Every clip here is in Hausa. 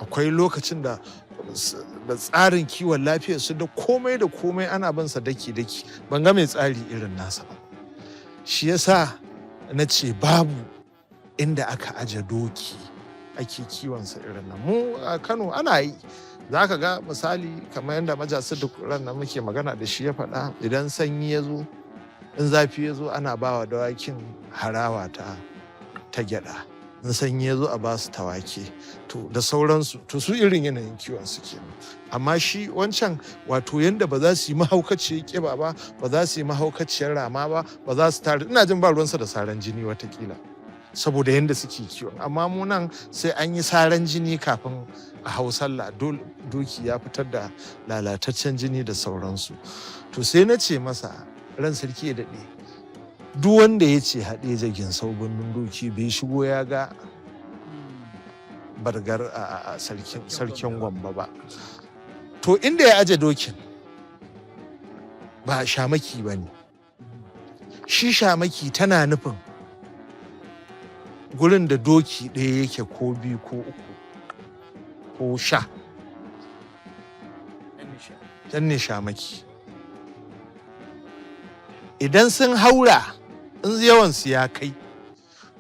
Akwai lokacin da da tsarin kiwon lafiyar su da komai da komai ana bin sa daki-daki. Ban ga mai tsari irin nasa ba. Shi yasa na ce babu inda aka aje doki ake kiwonsa irin nan. Mu a Kano ana yi, za ka ga misali kamar yadda majasu duk ran nan muke magana da shi ya faɗa, idan sanyi ya zo, in zafi ya zo, ana ba wa dawakin harawa ta gyaɗa, in sanyi ya zo a ba su tawake, to da sauransu. To su irin yanayin kiwon su kenan. Amma shi wancan, wato yanda ba za su yi mahaukaciyar ƙiba ba, ba za su yi mahaukaciyar rama ba, ba za su tare, ina jin ba ruwansa da saran jini watakila, saboda yanda suke kiwon. Amma mu nan sai an yi saran jini kafin a hau sallah, doki ya fitar da lalataccen jini da sauransu. To sai na ce masa, ran sarki ya daɗe, duk wanda ya ce Haɗeja Ginsau birnin doki bai shigo ya ga bargar a sarkin Gwamba ba. To inda ya aje dokin ba shamaki ba ne. Shi shamaki tana nufin gurin da doki ɗaya yake, ko biyu, ko uku, ko 10 can ne shamaki. Idan sun haura, in yawansu ya kai,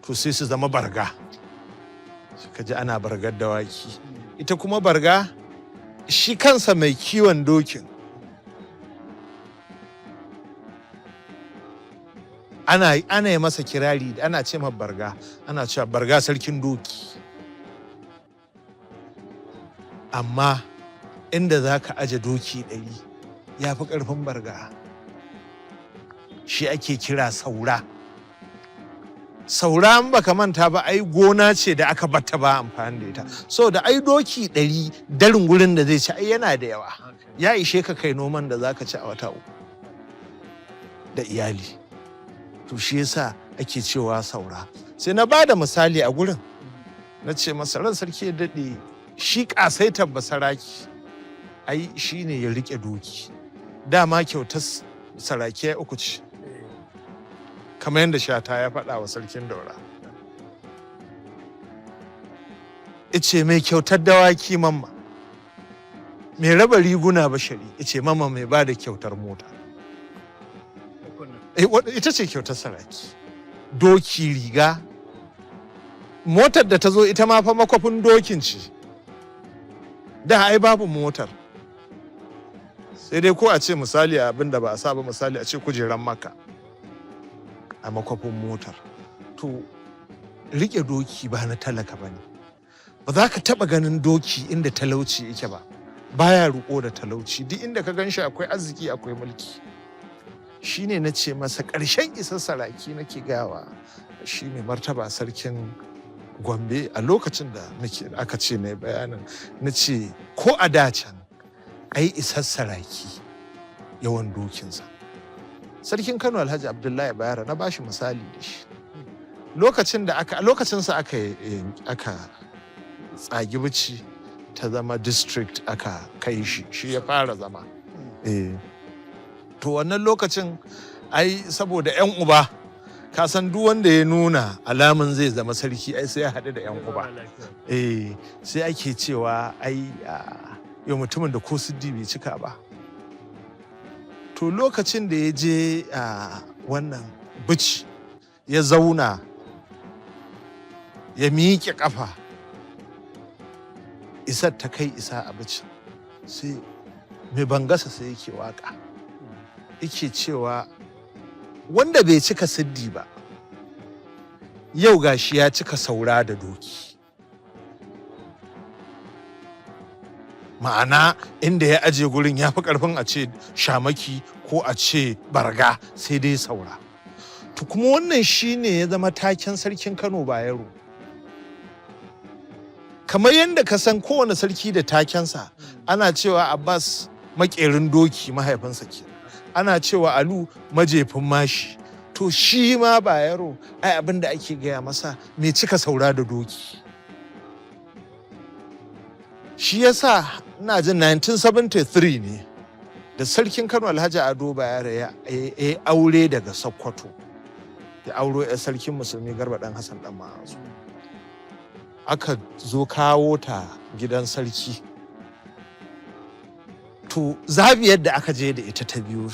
to sai su zama barga. Ka ji ana bargar dawaki. Ita kuma barga, shi kansa mai kiwon dokin ana yi masa kirari, ana ce ma barga, ana cewa barga sarkin doki. Amma inda za ka aje doki 100 ya fi ƙarfin barga, shi ake kira saura. Saura, in baka manta ba, ai gona ce da aka batta ba amfani da ita. So da ai doki 100, darin gurin da zai ci ai yana da yawa, ya ishe ka kai noman da zaka ci a wata 3 da iyali. To shi yasa ake cewa saura. Sai na bada misali a gurin, na ce masa, ran sarki ya daɗe, shi ƙasaitar basaraki ai shi ne ya riƙe doki. Dama kyautar saraki uku ce, kamar yadda Shata ya faɗa wa sarkin Daura. Ice mai kyautar dawaki mamma, mai raba riguna bashari, ice mamma mai ba da kyautar mota. Ita ce kyautar saraki: doki, riga, motar. Da ta zo ita ma fa makwafin dokin ce. Da ai babu motar, sai dai ko a ce misali abin da ba a saba, misali a ce kujeran Maka a makwafin motar. To rike doki ba na talaka ba ne. Ba za ka taba ganin doki inda talauci yake ba, baya riko da talauci. Duk inda ka gan shi akwai arziki, akwai mulki. Shine na ce masa ƙarshen isar saraki, nake gawa shi mai martaba sarkin Gombe a lokacin da nake aka ce na bayanin, na ce ko a da can ai isar saraki yawan dokinsa. Sarkin Kano Alhaji Abdullahi Bayero na bashi misali da shi. Lokacin da aka lokacinsa aka tsagi Bichi ta zama district, aka kai shi, shi ya fara zama. Eh, to wannan lokacin ai saboda yan uba, ka san duk wanda ya nuna alamun zai zama sarki ai sai ya haɗu da yan uba. Eh, sai ake cewa ai yau mutumin da ko siddi bai cika ba. To lokacin da ya je a wannan Bichi ya zauna, ya miƙe ƙafa, isar ta kai isa a Bichi, sai mai bangasa sai yake waka, yake cewa wanda bai cika siddi ba yau gashi ya cika saura da doki. Ma'ana inda ya aje gurin ya fi karfin a ce shamaki ko a ce barga, sai dai saura. To kuma wannan shine ya zama taken sarkin Kano Bayero. Kamar yadda ka san kowane sarki da takensa, ana cewa Abbas makerin doki, mahaifinsa ke, ana cewa Alu majefin mashi, to shi ma Bayero ai abin da ake gaya masa mai cika saura da doki. Shi yasa ina jin 1973 ne da sarkin Kano Alhaji Ado Bayero ya aure daga Sokoto, ya auro ya sarkin Musulmi Garba dan Hassan dan Ma'azu. Aka zo kawo ta gidan sarki. To, zabiyar da aka je da ita ta biyu,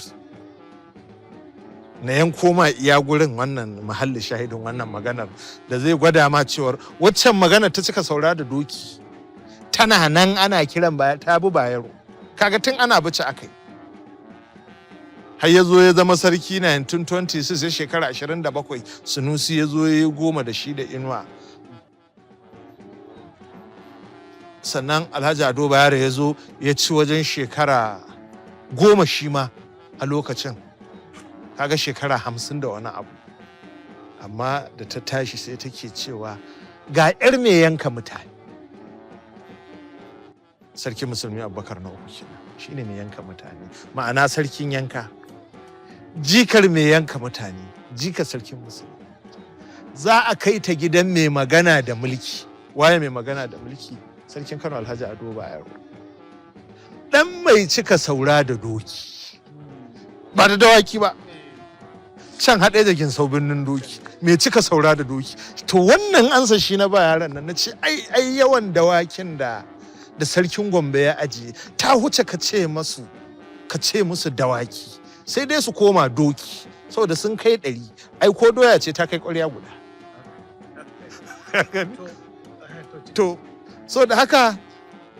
na yanko ma iya gurin wannan muhalli shahidin wannan maganar da zai gwada ma cewar waccan magana ta cika saura da doki tana nan, ana kiran baya ta bi Bayero. Kaga tun ana bice akai har ya zo ya zama sarki 1926, ya shekara 27. Sunusi ya zo ya yi 10 da shi da Inuwa. Sannan Alhaji Ado Bayero ya zo ya ci wajen shekara 10 shi ma a lokacin, kaga shekara 50 da wani abu. Amma da ta tashi sai take cewa ga 'yar mai yanka mutane. Sarkin Musulmi Abubakar na uku kenan, shine mai yanka mutane, ma'ana sarkin yanka, jikar mai yanka mutane, jikar sarkin musulmi. Za a kai ta gidan mai magana da mulki. Waye mai magana da mulki? Sarkin Kano Alhaji Ado Bayero, dan mai cika saura da doki, ba da dawaki ba, can haɗe da ginsau birnin doki, mai cika saura da doki. To, wannan ansa shi na ba yaran nan, na ce ai yawan dawakin da sarkin Gombe ya ajiye ta huce ka ce musu dawaki, sai dai su koma doki, saboda sun kai 100. Ai ko doya ce ta kai ƙwarya guda. To, so da haka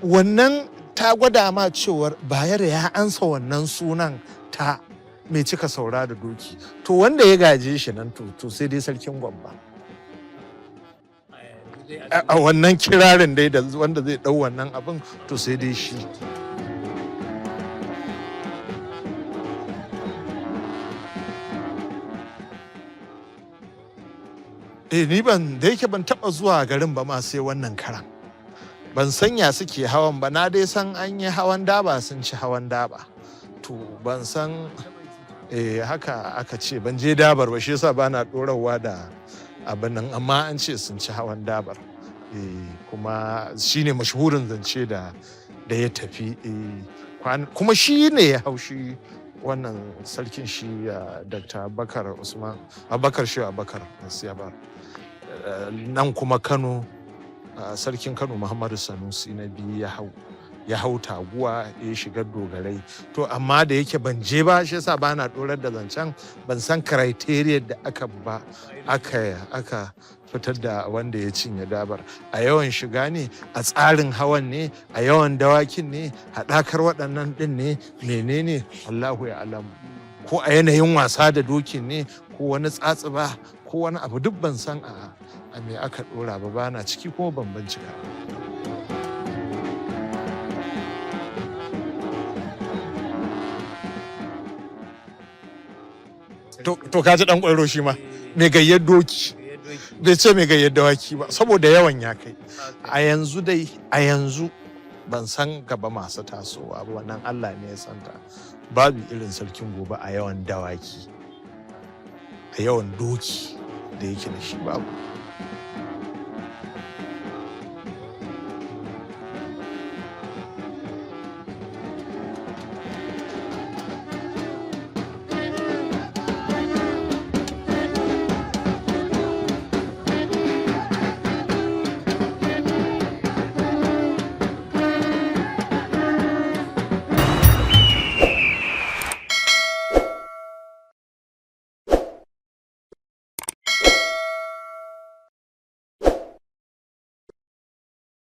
wannan ta gwada ma cewar Bayero ya ansa wannan sunan ta mai cika saura da doki. To, wanda ya gaje shi nan, to sai dai sarkin Gwamba a wannan kirarin dai da wanda zai dau wannan abin, to sai dai shi. Eh, ni ban da yake ban taba zuwa garin ba ma sai wannan karan. Ban san ya suke hawan ba, na dai san an yi hawan daba, sun ci hawan daba. To, ban san, eh, haka aka ce. Ban je dabar ba, shi yasa bana dorawa da abin nan, amma an ce sun ci hawan dabar. Eh, kuma shine mashahurin zance da ya tafi. Eh, kuma shi ne ya haushi wannan sarkin shi, Dr. Abubakar Usman Abubakar Shehu Abubakar Siyabar. Nan kuma Kano, sarkin Kano Muhammadu Sanusi na biyu ya hau taguwa ya shiga dogarai. To, amma da yake ban je ba, shi yasa bana dorar da zancen. Ban san criteria da aka ba aka fitar da wanda ya cinye dabar, a yawan shiga ne, a tsarin hawan ne, a yawan dawakin ne, haɗakar waɗannan ɗin ne, menene, Allahu ya alamu, ko a yanayin wasa da dokin ne, ko wani tsatsiba ko wani abu, duk ban san a me aka ɗora ba. Bana ciki kuma ban bincika. To, ka ji dan ƙwairo shi ma mai gayyar doki, bai ce mai gayyar dawaki ba, saboda yawan ya kai. A yanzu dai, a yanzu, ban san gaba masu tasowa ba, wannan Allah ne ya santa, babu irin sarkin gobe a yawan dawaki, a yawan doki da yake da shi, babu.